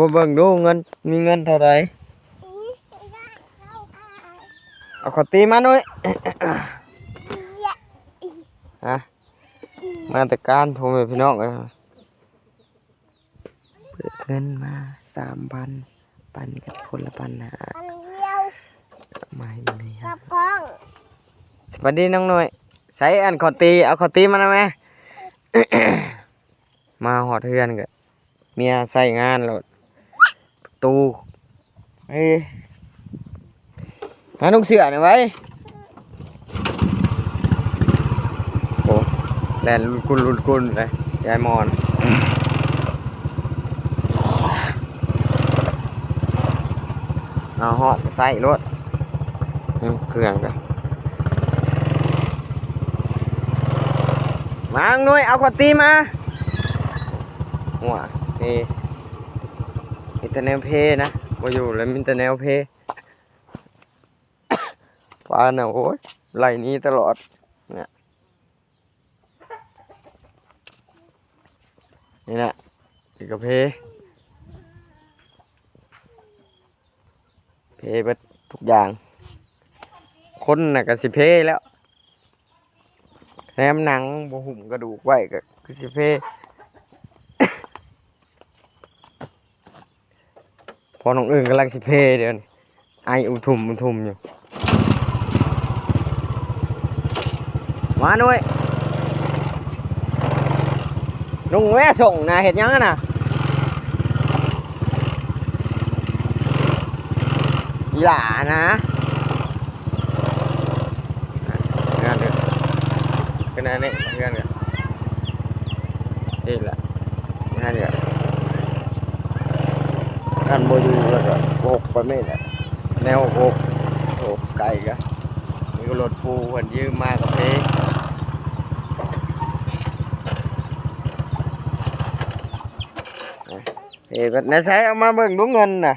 ມາເບິ່ງດູເງິນ ມີເງິນເທົ່າໃດ? ເອົາເຂົ້າຕີມາໜ້ອຍ. ຮະ ມາແຕ່ການ ພໍ່ແມ່ພີ່ນ້ອງເອີຍ. ເບີກເງິນມາສາມພັນ ປັນກັນຄົນລະພັນຫ້າ ອັນດຽວ ມາໃຫ້ແມ່ ກັບກ້ອງ. ສະບາຍດີນ້ອງໜ້ອຍ ໃສ່ອັນເຂົ້າຕີ ເອົາເຂົ້າຕີມານຳແມ່. ມາຮອດເຮືອນກໍເມຍໃຊ້ງານໂລດ ປະຕູ ເອີ ມານຸ່ງເສື້ອນີ້ໄວ້. ໂອ້ ແລ່ນລຸນກຸນລຸນກຸນເລີຍ ຍາຍມອນ. ເອົາຮອດໃສ່ໂລດ ອືມ ເຄື່ອງກໍ ມານ້ອງໜ້ອຍ ເອົາເຂົ້າຕີມາ. ຫົວເພ ມີແຕ່ແນວເພນະ ບໍ່ຢູ່ແລ້ວ ມີແຕ່ແນວເພ. ປານະ ໂອ້ຍ ໄລ່ໜີຕະຫຼອດ ເນຍ ນີ້ນະ ນີ້ກໍເພ ເພເບິດທຸກຢ່າງ. ຄົນນະກໍຊິເພແລ້ວ ແນມໜັງບໍ່ຫຸ້ມກະດູກໄວ້ກໍຄືຊິເພ. ພໍ່ນ້ອງອຶ່ງກຳລັງຊິເພ ດຽວນີ້ ໄອອຸທຸມອຸທຸມຢູ່. ມາໜ້ອຍ ນຸ່ງແວ່ ສົ່ງນະ ເຮັດຫຍັງຫັ້ນນະ ອີຫຼ້ານະ. ເຮືອນເດີ ຂະໜາດນີ້ເຮືອນກໍ ນີ້ແຫຼະ ງານກໍ ຄັນບໍ່ຢູ່ແລ້ວກໍໂກກປານນີ້ແຫຼະ ແນວໂກກ ໂກກໄກກະ ນີ້ກໍລົດປູ່ເພິ່ນຢືມມາກໍເພ ເພເບິດ. ໃນໃສ ເອົາມາເບິ່ງດູເງິນນະ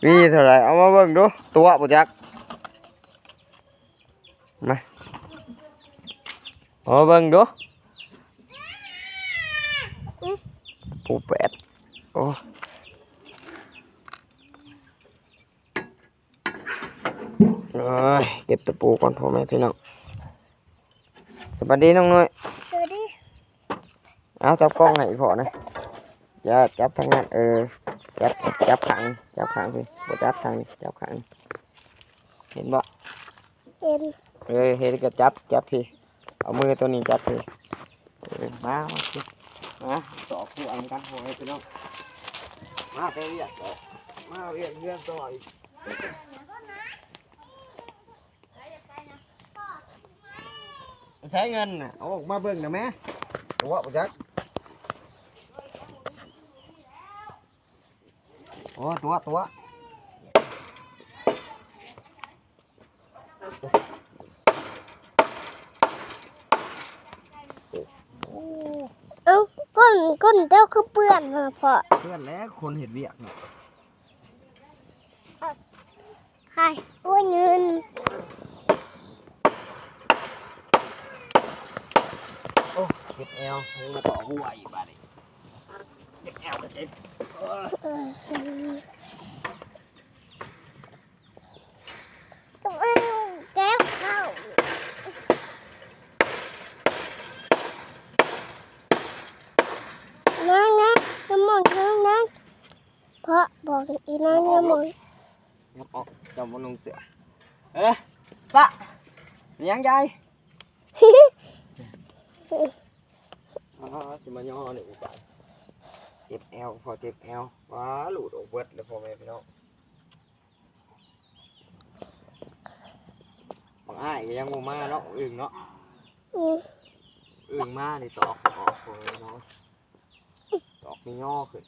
ມີເທົ່າໃດ ເອົາມາເບິ່ງດູ. ຕົວະບໍ່ຈັກ ມາ ເອົາມາເບິ່ງດູ. ປູແປດ ໂອ້ ເອີຍ ເກັບຕະປູກ່ອນ ພໍ່ແມ່ພີ່ນ້ອງ. ສະບາຍດີນ້ອງນ້ອຍ ສະບາຍດີ. ເອົາ ຈັບກ້ອງໃຫ້ອີ່ພໍ່ນະ ຢ່າຈັບທາງນັ້ນ ເອີ ຈັບ ຈັບຂ້າງ ຈັບຂ້າງພີ້ ບໍ່ຈັບທາງນີ້ ຈັບຂ້າງນີ້ ເຫັນບໍ່? ເຫັນ ເອີ ເຫັນກໍຈັບ ຈັບພີ້ ເອົາມືໂຕນີ້ຈັບພີ້ ເອີ ມາ ມາ ມາ ສອກຄູ່ອັນກັນ ພໍ່ແມ່ພີ່ນ້ອງ ມາແຕ່ວຽກ ມາວຽກເຮືອນຕໍ່ອີກ. ໃຊ້ເງິນນະ ເອົາອອກມາເບິ່ງນະແມ່. ຕົວະບໍ່ຈັກ ໂອ້ ຕົວະ ຕົວະ ເອົ້າ ກົ້ນ ກົ້ນເຈົ້າຄືເປື້ອນຫັ້ນນະພໍ່? ເປື້ອນແລ້ວ ຄົນເຮັດວຽກນະ. ໃຫ້ ໂອ້ຍ ເງິນ ໂອ້ ເຈັບແອວ ຍັງມາຕໍ່ຫົວອີກບາດນີ້ ເຈັບແອວກໍເຈັບ ເອີ ເອີ ເກັບເຂົ້າ ນັ້ນ ນັ້ນ ນ້ຳມັນ ນັ້ນ ນັ້ນ ເພາະບອກອີນາງ ນ້ຳມັນ ຍັບອອກ ເຈົ້າບໍ່ນຸ່ງເສື້ອ ເອີ ປະ ມີຫຍັງຍາຍ? ອ້າ ຊິມາຍໍນີ້ອີກບາດ ເຈັບແອວ ພໍ່ເຈັບແອວ ວ້າ ຫຼຸດອອກເບິດເລີຍ ພໍ່ແມ່ພີ່ນ້ອງ ບັກອ້າຍກໍຍັງບໍ່ມາເນາະ ອຶ່ງເນາະ ອື ອຶ່ງມານີ້ຕອກອອກ ພໍ່ແມ່ພີ່ນ້ອງ ຕອກນີ້ຍໍຂຶ້ນ.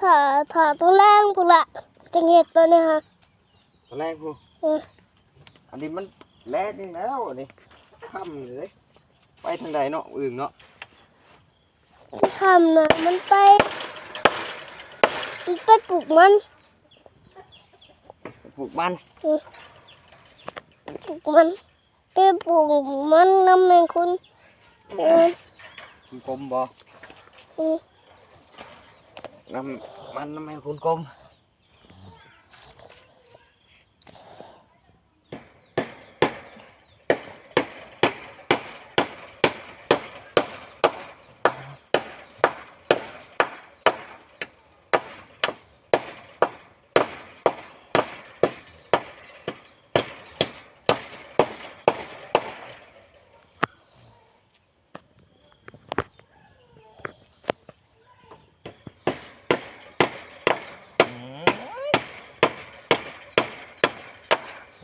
ຖ້າ ຖ້າຕອນແລງພຸ້ນລະ ຈັ່ງເຮັດໂຕນີ້ຫະ ຕອນແລງພຸ້ນ ເອີ ອັນນີ້ມັນແລງແລ້ວນີ້ ຄ່ຳເລີຍ ໄປທາງໃດເນາະ ອຶ່ງເນາະ? ຄ່ຳນະ ມັນໄປ ມັນໄປປູກມັນ ໄປປູກມັນ ເອີ ໄປປູກມັນ. ໄປປູກມັນນຳແມ່ຄຸນ ເອີ ຄຸນກົມບໍ່? ອື ນ້ຳມັນ ນ້ຳແມ່ຄູນກົມ.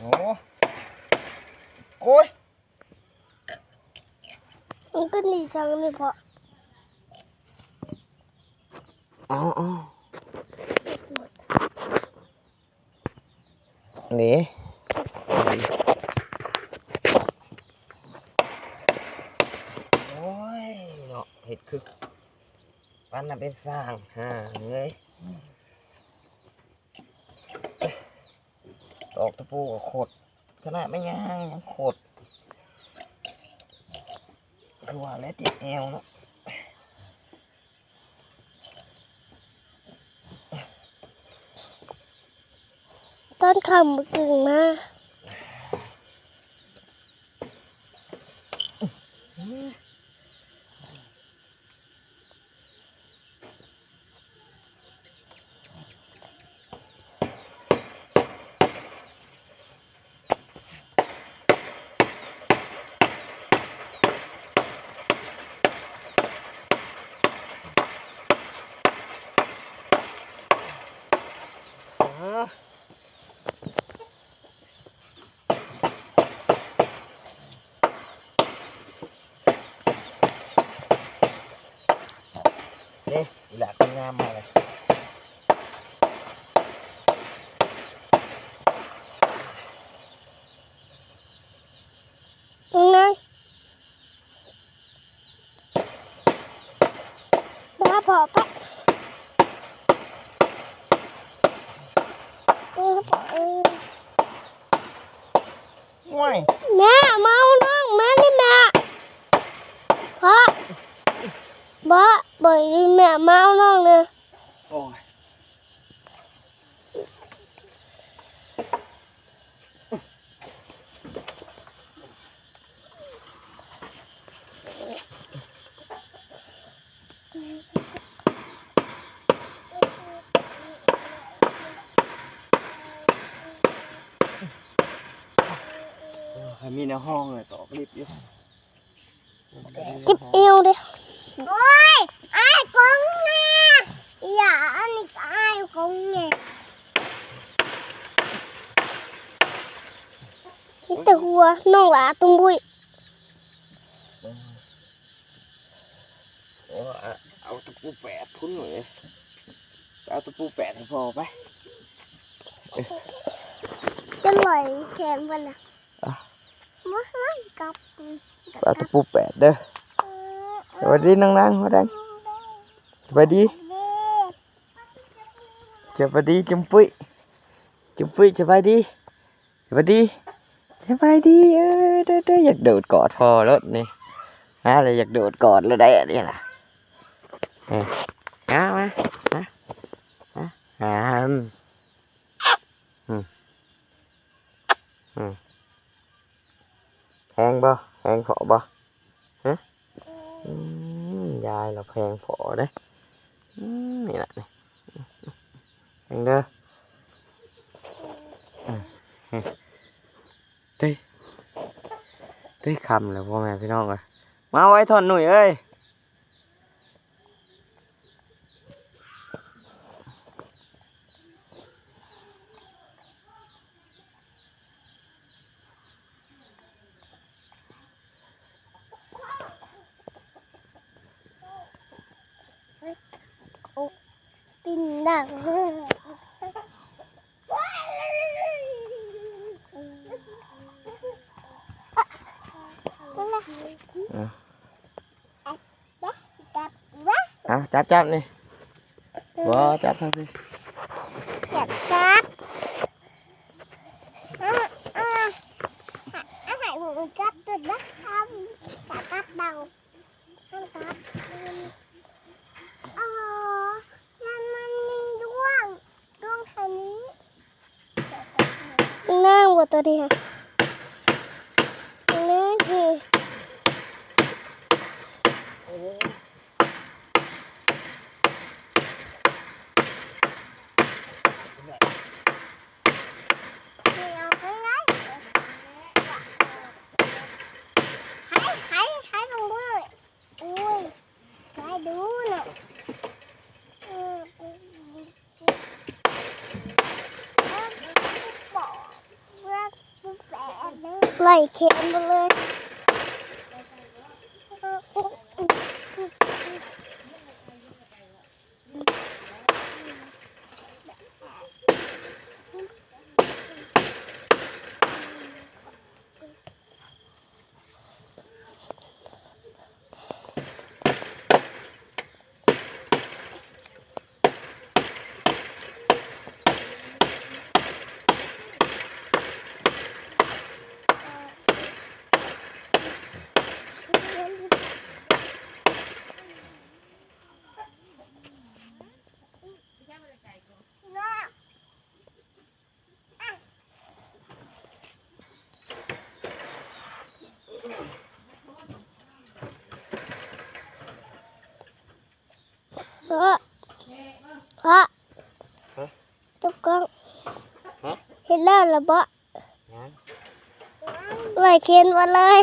ອືມ ໂອ້ ໂອ້ຍ ມັນເປັນອີ່ຫຍັງນີ້ພໍ່? ເອົາ ເອົາ ນີ້ ໂອ້ຍເນາະ ເຮັດຄື ປານນັ້ນເປັນຊ່າງ ຫ່າເອີຍ ຕອກຕະປູກໍຂົດ ຂະໜາດແມ່ຍ່າງຍັງຂົດ ຄືວ່າແຫຼະ ເຈັບແອວເນາະ. ຕອນຄ່ຳມື້ກີ້ມາ ນີ້ ອີຫຼ້າຄົນງາມມາແລ້ວ ນາງ ໄປຫາພໍ່ປະ ໄປຫາພໍ່ ເອີ ໂອ້ຍ ແມ່ມາເອົານ້ອງແມ່ນີ້ແມ່ ພໍ່ ບໍ່ ບໍ່ ແມ່ມາເອົານ້ອງແນ່ ໂອ້ຍ. ໂອ້ຍ ມີແນວຫ້ອງເລີຍ ຕອກລິບຢູ່. ເຈັບແອວເດ້. ໂອ້ຍ ອ້າຍກົງນະ ຢ່າ ອັນນີ້ກໍອ້າຍກົງແດ່ ມີແຕ່ຫົວ ນ້ອງຫຼ້າຕຸ້ມບຸ້ຍ. ໂອ້ ເອົາຕະປູແປດພຸ້ນເວີຍ ເອົາຕະປູແປດໃຫ້ພໍ່ໄປ ຈະຫຼອຍແຂນເພິ່ນນະ. ອ່ະ ມາ ມາກັບ ມາ ເອົາຕະປູແປດເດີ. ເອີ ເອີ ສະບາຍດີນ້ອງນາງຫົວແດງ ສະບາຍດີ ສະບາຍດີຈຸ້ມປຸ້ຍ ຈຸ້ມປຸ້ຍ ສະບາຍດີ ສະບາຍດີ ສະບາຍດີ. ເອີ ເດີໆ ຢາກໂດດກອດພໍ່ໂລດນີ້ ຫາແລ້ວຢາກໂດດກອດແລ້ວໄດ໋ອັນນີ້ນະ. ເອີ ມາ ມາ ມາ ມາ ຫາ ອືມ ອືມ ແພງບໍ່ ແພງພໍ່ບໍ່ ຮະ? ອືມ ຍາຍລະແພງພໍ່ເດ້. ອືມ ນີ້ລະ ນີ້ ແພງເດີ. ອືມ ເອີ ເອີ ຄ່ຳແລ້ວ ພໍ່ແມ່ພີ່ນ້ອງເອີຍ ມາໄວທ່ອນໜຸ້ຍເອີຍ. ປິ່ນດັງ. ເອົາ ຈັບ ຈັບນີ້ ບໍ່ ຈັບທາງພີ້ ຈັບ ຈັບ ເອົາ ເອົາ ເອົາໃຫ້ໝູຈັບຕົວນະ ຈັບ ຈັບເບົາ ຈັບ. ບໍ່ຕົວນີ້ຫັ້ນ ນີ້ ໃຫ້ ໃຫ້ ໃຫ້ເບິ່ງເບິ່ງ ໂອ້ຍ ໄດ້ດູເນາະ ເອີ ໄລ່ແຂນໝົດເລີຍ. ພໍ່ ພໍ່ ຮະ? ຕົກກ້ອງ ຮະ? ເຮັດແລ້ວລະບໍ? ຍັງ ໄວ້ເຄນໄວ້ເລີຍ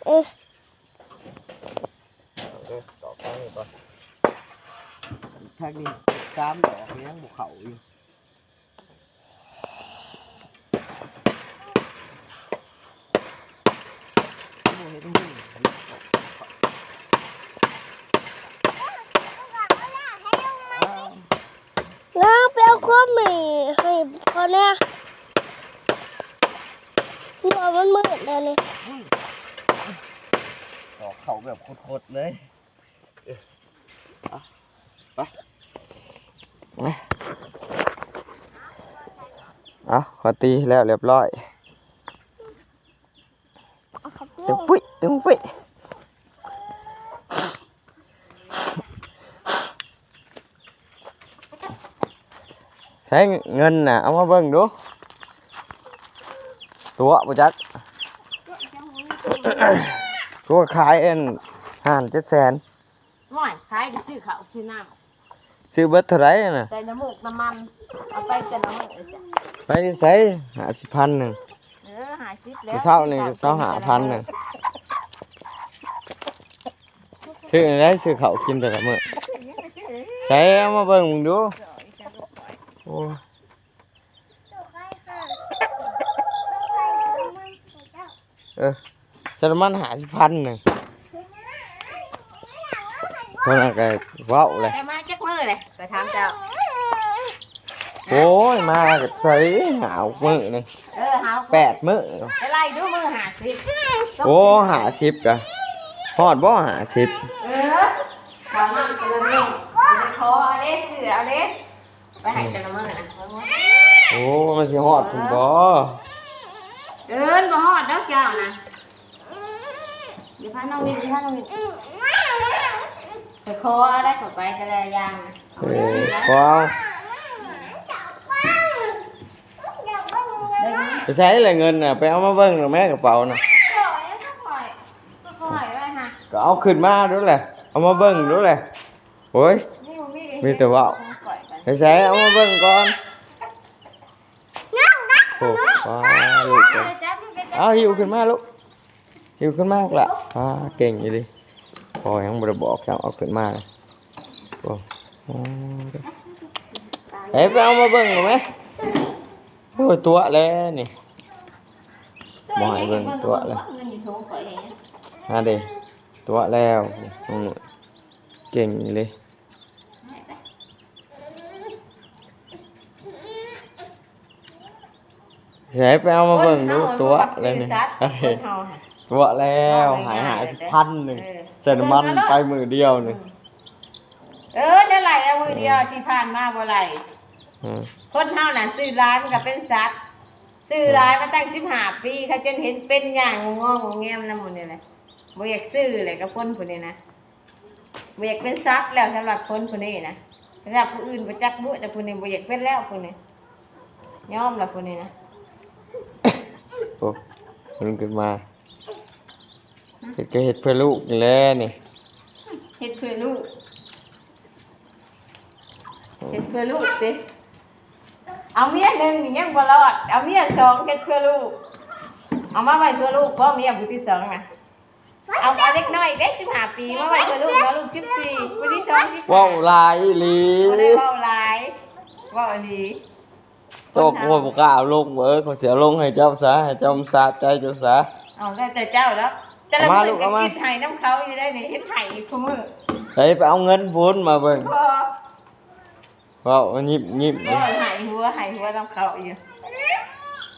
ເອີ ເອີ ຕອກໄປກ່ອນ ທາງນີ້ສາມດອກຍັງບໍ່ເຂົ້າຢູ່. ນາງໄປເອົາຄວາມໝີ່ໃຫ້ພໍ່ແດ່ ເພາະວ່າມັນມືດແລ້ວນີ້ ອືມ ຕອກເຂົ້າແບບໂຄດໆເລີຍ. ເອີ ເອົາ ໄປ ມາ ເອົາ ຂ້ອຍຕີແລ້ວລຽບຮ້ອຍ ເອົາ ຕຶງປຸ້ຍ ຕຶງປຸ້ຍ ໃຊ້ເງິນນະ ເອົາມາເບິ່ງດູ ຕົວະບໍ່ຈັກ ຕົວະຂາຍອັນ ຫ້າເຈັດແສນ. ໂອ້ຍ ຂາຍໄປຊື້ເຂົ້າຊື້ນ້ຳ ຊື້ເບິດເທົ່າໃດນະ? ໃສ່ນ້ຳມູກນ້ຳມັນ ເອົາໄປແຕ່ລະມື້ ໄປໃສ? ຫ້າສິບພັນໜຶ່ງ ເອີ ຫ້າສິບແລ້ວ ມື້ເຊົ້ານີ້ຊາວຫ້າພັນໜຶ່ງ ຊື້ແນວໃດ? ຊື້ເຂົ້າກິນແຕ່ລະມື້ ໃສ ເອົາມາເບິ່ງເບິ່ງດູ ໂອ້ຍ. ເອີ ໃສ່ນ້ຳມັນຫ້າສິບພັນໜຶ່ງ ເທົ່ານັ້ນກໍເວົ້າແຫຼະ ໄດ້ມາຈັກມື້ແຫຼະ ໄປຖາມເຈົ້າ? ໂອ້ຍ ມາກໍໃສ່ ຫ້າມື້ໜຶ່ງ ເອີ ຫ້າ ແປດມື້ ໄປໄລ່ດູມື້ ຫ້າສິບ ໂອ້ ຫ້າສິບກະຮອດບໍ່ ຫ້າສິບ? ເອີ ເຂົ້ານ້ຳແຕ່ລະມື້ ຂໍເອົາເດ້ ຊື້ເອົາເດ້. ໄປໃຫ້ແຕ່ລະມື້ນະ ໂອ້ ມັນຊິຮອດພຸ້ນບໍ່? ເອີ ບໍ່ຮອດດອກເຈົ້ານະ ຢ່າພານ້ອງຫຼິ້ນ ຢ່າພານ້ອງຫຼິ້ນ ໄປຂໍເອົາໄດ້ ເຂົ້າໄປແຕ່ລະຢ່າງນະ ເອີ ຂໍເອົາ ໄປໃສລະເງິນນະ? ໄປເອົາມາເບິ່ງດູແມ້ ກະເປົານະ ກະເອົາຂຶ້ນມາດູແຫຼະ ເອົາມາເບິ່ງດູແຫຼະ. ໂອ້ຍ ມີແຕ່ເວົ້າ ໃສໆ ເອົາມາເບິ່ງກ່ອນ ໂອ້ ປ້າ ລູກເອີຍ ເອົາ ຫິ້ວຂຶ້ນມາລູກ ຫິ້ວຂຶ້ນມາລະ ປ້າ ເກັ່ງອີ່ຫຼີ ພໍ່ຍັງບໍ່ໄດ້ບອກຊ້ຳ ເອົາຂຶ້ນມາ ໂອ້ ເອີ ໄປເອົາມາເບິ່ງດູແມ້ ໂອ້ຍ ຕົວະແລ້ວນີ້ ບໍ່ໃຫ້ເບິ່ງ ຕົວະແລ້ວ ຫາເດ້ ຕົວະແລ້ວ ອືມ ເກັ່ງອີ່ຫຼີ ໃສ ໄປເອົາມາເບິ່ງດູ ຕົວະແລ້ວນີ້ ຕົວະແລ້ວ ໃຫ້ຫ້າສິບພັນໜຶ່ງ ເອີ ໃສ່ນ້ຳມັນໄປມື້ດຽວນີ້ ເອີ ແນວໃດ ເອົາມື້ດຽວ ທີ່ຜ່ານມາບໍ່ໄລ່ ອືມ ຄົນເຮົານະ ຊື້ຫຼາຍມັນກະເປັນສັດ ຊື້ຫຼາຍມາຕັ້ງສິບຫ້າປີ ເຂົາຈົນເຫັນເປັນຍ່າງງໍງອແງມນຳໝູ່ນີ້ແຫຼະ ບໍ່ຢາກຊື້ແຫຼະ ກັບຄົນຜູ້ນີ້ນະ ບໍ່ຢາກເປັນສັດແລ້ວ ສຳລັບຄົນຜູ້ນີ້ນະ ສຳລັບຜູ້ອື່ນບໍ່ຈັກບຸ ແຕ່ຜູ້ນີ້ບໍ່ຢາກເປັນແລ້ວ ຜູ້ນີ້ຍອມລະ ຜູ້ນີ້ນະ ໂອ້ ລຸກຂຶ້ນມາ ເຮັດກໍເຮັດເພື່ອລູກນີ້ແຫຼະນີ້ ເຮັດເພື່ອລູກ ເຮັດເພື່ອລູກຕິ ເອົາເມຍໜຶ່ງນີ້ຍັງບໍ່ລອດ ເອົາເມຍສອງເຮັດເພື່ອລູກ ເອົາມາໄວ້ເພື່ອລູກບໍ່ ເມຍຜູ້ທີສອງນະ ເອົາ ເອົາເດັກນ້ອຍເດ້ ສິບຫ້າປີ ມາໄວ້ເພື່ອລູກເນາະ ລູກສິບສີ່ ຜູ້ທີສອງສິບຫ້າ ເວົ້າຫຼາຍອີ່ຫຼີ ບໍ່ໄດ້ເວົ້າຫຼາຍ ເວົ້າອີ່ຫຼີ ເຈົ້າ ໂອ້ຍ ບໍ່ກ້າເອົາລົງເວີຍ ຂ້ອຍຊິເອົາລົງໃຫ້ເຈົ້າຊະ ໃຫ້ເຈົ້າ ມັນສະໃຈເຈົ້າຊະ ເອົາ ແລ້ວແຕ່ເຈົ້າແລ້ວ ແຕ່ລະມື້ກໍຄິດໃຫ້ນຳເຂົາຢູ່ໄດ໋ນີ້ ເຮັດໃຫ້ອີກຄູ່ມື້ ໄປ ໄປເອົາເງິນພຸ້ນມາເບິ່ງ ບໍ່ ເວົ້າຍິ້ມໆ ບໍ່ ໃຫ້ຫົວ ໃຫ້ຫົວນຳເຂົາຢູ່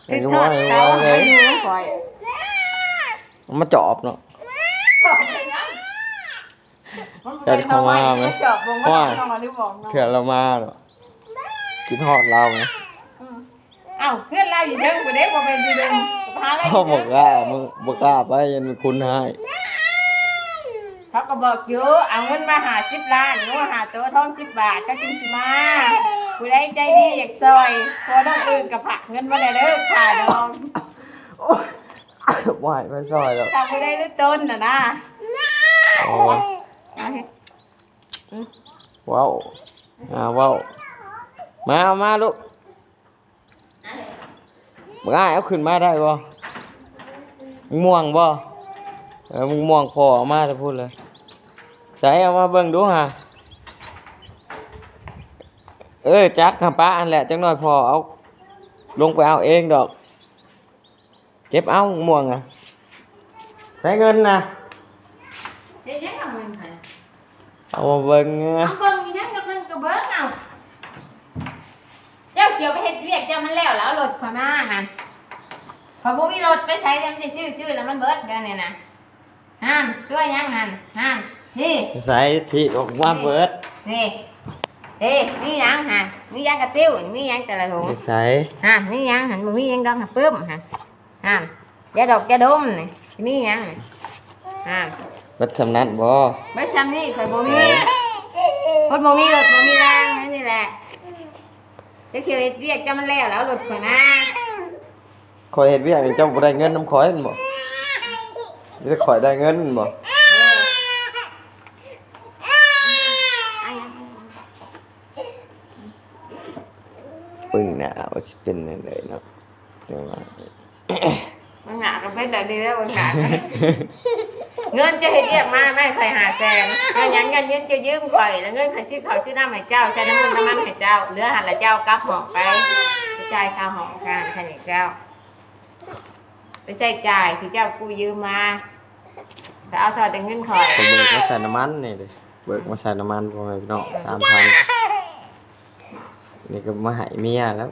ໃຫ້ຫົວ ໃຫ້ຫົວເລີຍ ໃຫ້ຫົວຂ້ອຍ ມາຈອບເນາະ ຈອບຫຍັງ ມັນບໍ່ໄດ້ເຂົ້າມາ ເຂົ້າມາແມ່ນ ມາຈອບເບິ່ງ ວ່າ ວ່າ ເຂົ້າມາຫຼືບໍ່ເນາະ ເທື່ອລາວມາເນາະ ຄິດຮອດລາວແມ່ນ ອືມ ເອົ້າ ເຮືອນລາວຢູ່ເທິງພຸ້ນເດ້ ບໍ່ແມ່ນຢູ່ເທິງ ພາໄປ ເຮົາບໍ່ກ້າ ບໍ່ກ້າໄປ ຢ້ານແມ່ຄຸນຮ້າຍ ເຂົາກໍບອກຢູ່ ເອົາເງິນມາຫ້າສິບລ້ານ ງົວຫ້າໂຕ ທອງສິບບາດ ເຂົາຈຶ່ງຊິມາ ຜູ້ໃດໃຈດີຢາກຊ່ອຍ ພໍ່ນ້ອງອຶ່ງກໍຝາກເງິນມາແດ່ເດີ ຄ່າດອງ ໂອ້ຍ ບໍ່ໃຫ້ໄປຊ່ອຍດອກ ຖ້າບໍ່ໄດ້ຮູ້ຕົນນະນະ ໂອ້ຍ ເອົາເຮັດ ອືມ ເວົ້າ ອ່າ ເວົ້າ ມາ ເອົາມາລູກ ບັກອ້າຍ ເອົາຂຶ້ນມາໄດ້ບໍ່? ມ່ວງບໍ່? ເອີ ມ່ວງພໍ່ເອົາມາແຕ່ພຸ້ນເລີຍ ໃສ ເອົາມາເບິ່ງດູຫາ ເອີ ຈັກຫາປະຫັ້ນແຫຼະ ຈັກໜ້ອຍພໍ່ເອົາລົງໄປເອົາເອງດອກ. ເກັບເອົາໝ່ວງນະ ໃຊ້ເງິນນະ ເຮັດຫຍັງເອົາເງິນໃຜ? ເອົາມາເບິ່ງ ເອົາເບິ່ງອີຫຍັງ ຢາກເບິ່ງກໍເບິ່ງເອົາ ເຈົ້າຊິໄປເຮັດວຽກເຈົ້າມັນແລ້ວ ແລ້ວເອົາລົດຂ້ອຍມາຫັ້ນ ຂ້ອຍບໍ່ມີລົດໄປໃສ ແລ້ວມັນຊິຊື້ ຊື້ແລ້ວມັນເບິດ ດຽວນີ້ນະ. ຫັ້ນ ຕົວຫຍັງຫັ້ນ ຫັ້ນ ນີ້ ໃສ່ທີ່ອອກມາເບີດ ນີ້ ເດ້ ມີຫຍັງຫັ້ນ ມີຢາກະຕິ້ວ ມີຫຍັງແຕ່ລະຖົງ ໃສ່ ຫັ້ນ ມີຫຍັງຫັ້ນ ບໍ່ມີຫຍັງດອກຫັ້ນ ປຶ້ມຫັ້ນ ຫັ້ນ ຢາດອກຢາດົມນີ້ ມີຫຍັງຫັ້ນ ເບິດສ່ຳນັ້ນບໍ່? ເບິດສ່ຳນີ້ ຂ້ອຍບໍ່ມີ ຄົນບໍ່ມີລົດບໍ່ມີລາງ ແນວນີ້ແຫຼະ ເຈົ້າຊິເຮັດວຽກເຈົ້າມັນແລ້ວ ແລ້ວເອົາລົດຂ້ອຍມາ ຂ້ອຍເຮັດວຽກນີ້ເຈົ້າບໍ່ໄດ້ເງິນນຳຂ້ອຍແມ່ນບໍ່? ມີແຕ່ຂ້ອຍໄດ້ເງິນແມ່ນບໍ່? ເບິ່ງໜ້າວ່າຊິເປັນແນວໃດເນາະ ແຕ່ວ່າ ເບິ່ງໜ້າກໍເປັນແບບນີ້ແຫຼະ ເບິ່ງໜ້າ ເງິນເຈົ້າເຮັດວຽກມາ ມາໃຫ້ຂ້ອຍຫ້າແສນ ຍ້ອນຫຍັງ? ຍ້ອນເງິນເຈົ້າຢືມຂ້ອຍ ແລ້ວເງິນຂ້ອຍຊື້ເຂົ້າຊື້ນ້ຳໃຫ້ເຈົ້າ ໃສ່ນ້ຳມັນ ນ້ຳມັນໃຫ້ເຈົ້າ ເຫຼືອຫັ້ນລະເຈົ້າກັບຫ້ອງໄປ ໄປຈ່າຍຄ່າຫ້ອງ ຄ່າຫັ້ນຄ່ານີ້ເຈົ້າ ໄປໃຊ້ຈ່າຍທີ່ເຈົ້າກູ້ຢືມມາ ໄປເອົາທອດແຕ່ເງິນຂ້ອຍ ໄປເບີກມາໃສ່ນ້ຳມັນນີ້ເດ້ ເບີກມາໃສ່ນ້ຳມັນ ພໍ່ແມ່ພີ່ນ້ອງ ສາມພັນ ນີ້ກໍມາໃຫ້ເມຍແລ້ວ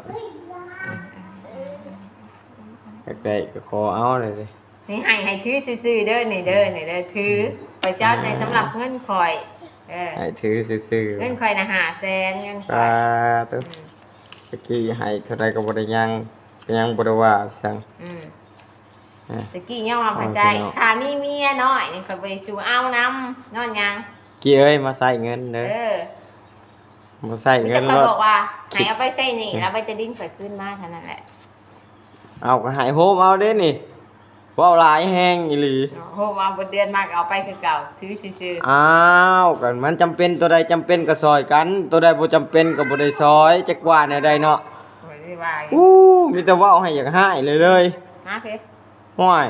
ຢາກໄດ້ກໍຂໍເອົາເລີຍເດ້ ນີ້ໃຫ້ ໃຫ້ຖືຊື່ໆເດີ ນີ້ເດີ ນີ້ເດີ ຖື ຂ້ອຍເຈົ້າໃຫ້ສຳລັບເງິນຂ້ອຍ ເອີ ໃຫ້ຖືຊື່ໆ ເງິນຂ້ອຍນະຫ້າແສນ ເງິນຂ້ອຍ ສາທຸ ອືມ ຕະກີ້ໃຫ້ເທົ່າໃດກໍບໍ່ໄດ້ຫຍັງ ກໍຍັງບໍ່ໄດ້ວ່າຊັ້ນ ອືມ ອ່າ ຕະກີ້ຍ້ອນວ່າຂ້ອຍໃຊ້ ຂ້າມີເມຍນ້ອຍນີ້ ຂ້ອຍບໍ່ໄດ້ສູ່ເອົານຳ ຍ້ອນຫຍັງ? ກີ້ເອີຍ ມາໃຊ້ເງິນເດີ ເອີ ມາໃຊ້ເງິນ ມີແຕ່ຂ້ອຍບອກວ່າ ໃຫ້ເອົາໄປໃຊ້ໜີ້ ແລ້ວໄປແຕ່ດິນຂ້ອຍຄືນມາເທົ່ານັ້ນແຫຼະ ເອົາ ກໍໃຫ້ໂຮມເອົາເດ້ນີ້ ເວົ້າຫຼາຍແຮງອີ່ຫຼີ ໂຮມເອົາ ເບິດເດືອນມາກໍເອົາໄປຄືເກົ່າ ຖືຊື່ໆ ອ້າວ ກໍມັນຈຳເປັນ ຕົວໃດຈຳເປັນກໍຊ່ອຍກັນ ຕົວໃດບໍ່ຈຳເປັນກໍບໍ່ໄດ້ຊ່ອຍ ຈັກວ່າແນວໃດເນາະ ຂ້ອຍຊິວ່າຢູ່ ອູ້ ມີແຕ່ເວົ້າໃຫ້ຢາກຮ້າຍເລີຍ ມາເພ ຫ້ວຍ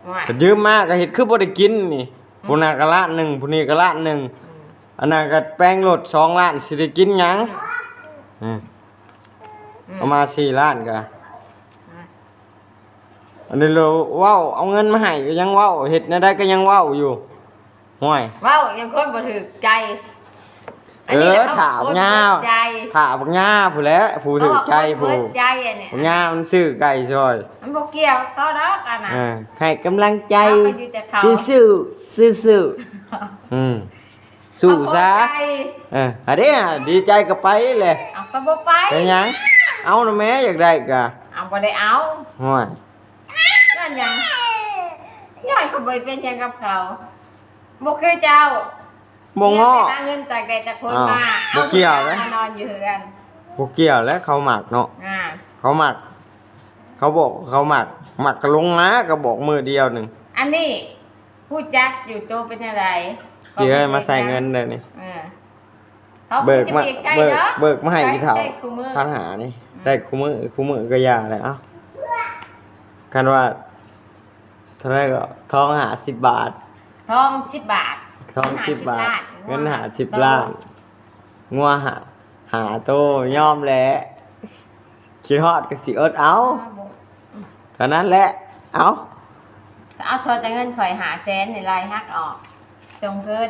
ໂອ້ຍ ກໍຢືມມາກໍເຮັດຄືບໍ່ໄດ້ກິນນີ້ ອືມ ຜູ້ນັ້ນກໍລ້ານໜຶ່ງ ຜູ້ນີ້ກໍລ້ານໜຶ່ງ ອືມ ອັນນັ້ນກໍແປງລົດສອງລ້ານ ຊິໄດ້ກິນຫຍັງ? ອືມ ອືມ ອືມ ເອົາມາສີ່ລ້ານກໍ ອ່າ ອັນນີ້ລະເວົ້າ ເອົາເງິນມາໃຫ້ກໍຍັງເວົ້າ ເຮັດແນວໃດກໍຍັງເວົ້າຢູ່. ຫ້ວຍ ເວົ້າຫຍັງຄົນບໍ່ຖືກໃຈ ເອີ ອັນນີ້ແຫຼະ ຖ້າບັກຍາ ຄົນບໍ່ຖືກໃຈ ຖ້າບັກຍາພຸ້ນແຫຼະ ຜູ້ຖືກໃຈ ເພາະວ່າຄົນບໍ່ຖືກໃຈ ຜູ້ ອັນນີ້ ບັກຍາມັນຊື້ໄກ່ຊ່ອຍ ມັນບໍ່ກ່ຽວກັບເຂົາດອກອັນນັ້ນ ເອີ ໃຫ້ກຳລັງໃຈ ເຂົາກໍຢູ່ແຕ່ເຂົາ ສູ້ໆ ສູ້ໆ ອືມ ສູ້ຊະ ເຂົາບໍ່ໃຈ ເອີ ອັນນີ້ ດີໃຈກໍໄປແຫຼະ ເອົາ ກໍບໍ່ໄປ ເປັນຫຍັງ? ເອົານະແມ້ ຢາກໄດ້ກະ ເອົາ ບໍ່ໄດ້ເອົາ ຫ້ວຍ ຍ້ອນຫຍັງ? ຍ້ອນຂ້ອຍບໍ່ໄດ້ເປັນຫຍັງກັບເຂົາ ບໍ່ຄືເຈົ້າ ບໍ່ເງາະ ເງິນຕາກແດດຕາກຝົນມາ ບໍ່ກ່ຽວເດ້ ມານອນຢູ່ເຮືອນ ບໍ່ກ່ຽວແຫຼະ ເຂົາມັກເນາະ ອ່າ ເຂົາມັກ ເ ເຂົາບອກເຂົາມັກ ມັກກໍລົງມາ ກໍບອກມື້ດຽວໜຶ່ງ. ອັນນີ້ຮູ້ຈັກຢູ່ໂຕເປັນຈັ່ງໃດ ຊິເອີຍມາໃສ່ເງິນເດີນີ້. ເອີ ເບີກມາ ເບີກ ເບີກມາໃຫ້ອີ່ເຖົ້າ ໄດ້ຄູ່ມື້ ພັນຫ້ານີ້ ອືມ ໄດ້ຄູ່ມື້ ຄູ່ມື້ກໍຢ່າແລ້ວ. ເອົ້າ ຄັນວ່າເທົ່າໃດກໍ ທອງຫ້າສິບບາດ ທອງສິບບາດ ທອງສິບບາດ ເງິນຫ້າສິບລ້ານ ງົວຫ້າ ຫ້າໂຕ ຍອມແຫຼະ ຄິດຮອດກໍຊິອົດເອົາ ເທົ່ານັ້ນແຫຼະ. ເອົາ ເອົາ ຂໍແຕ່ເງິນຂ້ອຍຫ້າແສນນີ້ ໄລ່ຫັກອອກ ສົ່ງຄືນ.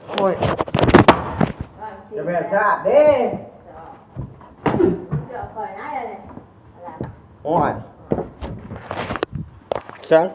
ໂອ້ຍ ຈະແມ່ນຊາດເດ້. ໂອ້ຍ ສັງ